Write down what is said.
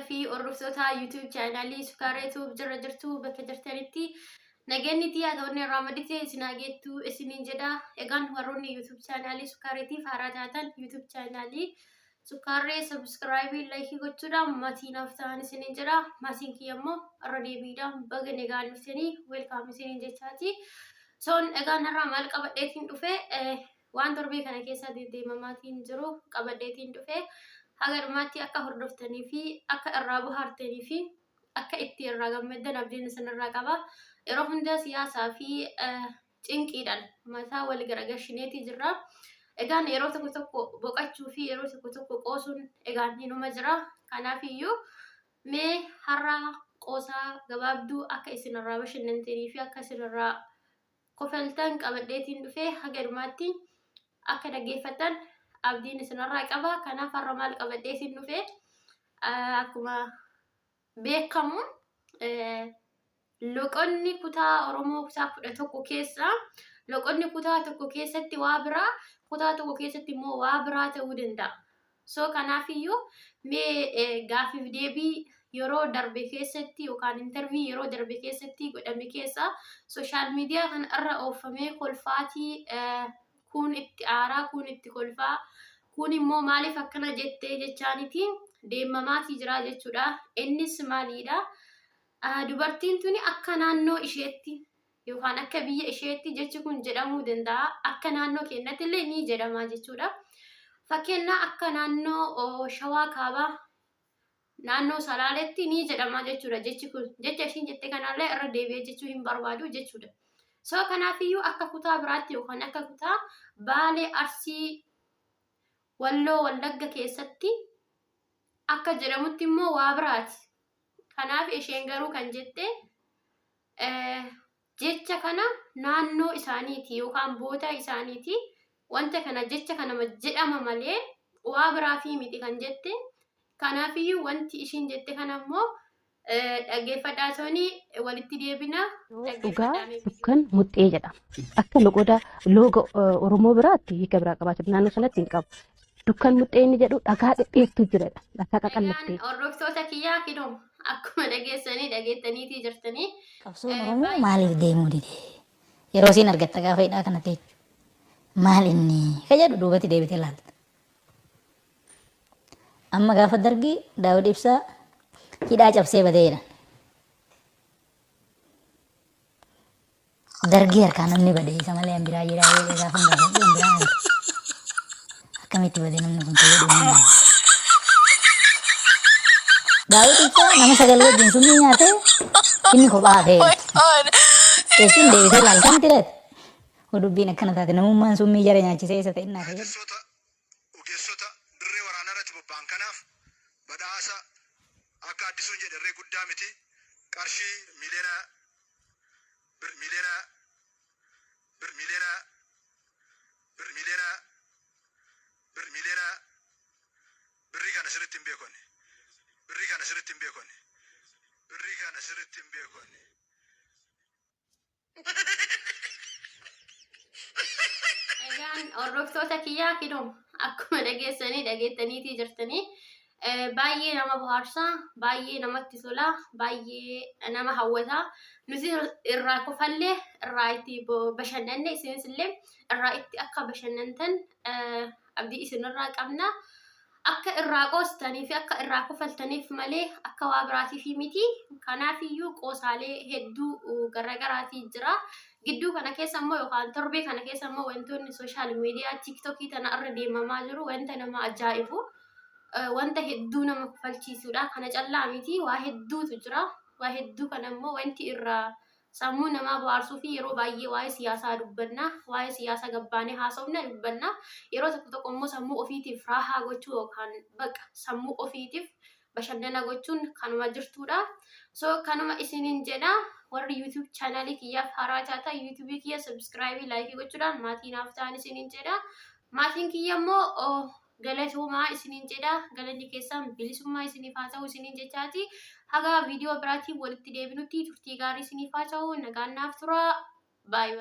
fi hordoftoota YouTube chaanaalii Sukaaree Tube jirra jirtu bakka jirtanitti nageenyi tiyyaa ta'onni irraa maddite isin haa geettu isiniin jedha. Egaan warroonni YouTube chaanaalii Sukaareetiif haaraa taatan YouTube chaanaalii Sukaaree subscribe like gochuudhaan maatii naaf ta'an isiniin jedha. Maatiin kiyya immoo irra deebiidhaan baga nagaan dhuftanii welcome isiniin jechaati. Soon egaan har'a maal qabadheetiin dhufe? Waan torbee kana keessa deddeemamaatiin jiru qabadheetiin dhufe. Haga dhumaatti akka hordoftanii fi akka irraa bohaartanii fi akka itti irraa gammaddan abdiin isinirraa qaba. Yeroo hundaa siyaasaa fi cinqiidhaan mataa wal garagashineetii jirra. Egaan yeroo tokko tokko boqachuu fi yeroo tokko tokko qoosuun egaan hinuma jira. Kanaaf iyyuu mee har'a qoosaa gabaabduu akka isinirraa bashannantanii fi akka isinirraa kofaltan qabadheetiin dhufe haga dhumaatti akka dhaggeeffattan abdiin isinirraa qaba. Kanaaf har'a maal qabadheetiin dhufe? Akkuma beekamu loqonni kutaa Oromoo kutaa 11 keessa loqonni kutaa tokko keessatti waa biraa, kutaa tokko keessatti immoo waa biraa ta'uu danda'a. So kanaafiyyuu mee gaaffiif deebii yeroo darbe keessatti yookaan intervii yeroo darbe keessatti godhame keessa sooshaal miidiyaa kana irra oofamee kolfaatii, kuun itti aaraa, kuun itti kolfaa, kuun immoo maaliif akkana jettee jechaanitiin deemamaatii jira jechuudha. Innis maaliidha? Dubartiin tuni akka naannoo isheetti yookaan akka biyya isheetti jechi kun jedhamuu danda'a. Akka naannoo keenyatti illee ni jedhama jechuudha. Fakkeenyaa akka naannoo Shawaa Kaabaa naannoo Salaaletti ni jedhama jechuudha jechi kun. Jecha ishiin jette kanallee irra deebi'ee jechuu hin barbaadu jechuudha. So kanaafiyyuu akka kutaa biraatti yookaan akka kutaa Baalee, Arsii, Walloo, Wallagga keessatti akka jedhamutti immoo waa biraati. Kanaaf isheen garuu kan jette jecha kana naannoo isaaniiti yookaan boota isaaniiti wanta kana jecha kana jedhama malee waa biraafii miti kan jette. Kanaafiyyuu wanti ishiin jette kana immoo dhaggeeffadhaa tooni walitti deebina. Dhugaa dukkan muxxee jedhama. Akka loqoda looga Oromoo biraatti hiika biraa qabaatu naannoo sanatti hin qabu. Dukkan muxxee inni jedhu dhagaa dhedheertuu jiradha. Dhagaa qaqallattee. Egaan hordoftoota kiyyaa kinoo akkuma dhageessanii dhageettaniitii jirtanii. Qabsoon Oromoo maaliif deemuu dide? Yeroo isiin argatta gaafa hidhaa kana teechu. Maal inni ka jedhu duubatti deebitee ilaalta. Amma gaafa dargii Daawud Ibsaa hidhaa cabsee badee jedhan. Dargii harkaa namni bade isa malee an biraa jiraa jedhee gaafa hin gaafadhu an biraa agarra. Akkamitti bade namni kun ta'ee dhumaa hin Daawud Ibsaa nama sagal wajjin summii nyaatee inni kophaa hafee. Jechuun deebisee ilaaltan tireet. Dubbiin akkana taate namummaan summii jara nyaachisee isa ta'e innaa fayyadu. Gaazexeessota ogeessota dirree waraanaa irratti bobba'an kanaaf badhaasa akka Addisuun jedhe irree guddaa miti qarshii miiliyoona bir miiliyoona bir miiliyoona bir miiliyoona bir miiliyoona birrii kana sirriitti hin beeku ani. Birrii kana sirriitti hin beeku ani. Birrii kana sirriitti hin beeku ani. Egaan hordoftoota kiyyaa kinoo akkuma dhageessanii dhageettaniitii jirtanii baay'ee nama bohaarsa, baay'ee namatti tola, baay'ee nama hawwata. Nuti irraa kofallee irraa itti bashannanne, isinis illee irraa itti akka bashannantan abdii isinirraa qabna. Akka irraa qoostanii fi akka irraa kofaltaniif malee akka waa biraatiif miti. Kanaafiyyuu qoosaalee hedduu garaagaraatii jira. Gidduu kana keessa immoo yookaan torbee kana keessa immoo wantoonni sooshaal miidiyaa tiiktokii tana irra deemamaa jiru wanta nama ajaa'ibu. Wanta hedduu nama kofalchiisudha. Kana callaa miti, waa hedduutu jira. Waa hedduu kana immoo wanti irraa sammuu namaa bohaarsuu fi yeroo baay'ee waa'ee siyaasaa dubbanna. Waa'ee siyaasaa gabbaanee haasofna, dubbanna. Yeroo tokko tokko immoo sammuu ofiitiif raahaa gochuu yookaan baqa sammuu ofiitiif bashannana gochuun kanuma jirtuudha. So kanuma isiniin jedha, warri YouTube chaanaalii kiyyaaf haaraa taatan YouTube kiyya subscribe, like gochuudhaan maatii naaf ta'an isiniin jedha. Maatiin kiyya immoo galatoomaa isiniin jedha. Galanni keessan bilisummaa isiniif haa ta'u isiniin jechaati. Haga viidiyoo biraatiin walitti deebinutti turtii gaarii isiniif haa ta'u. Nagaan naaf tura. Baay'ee.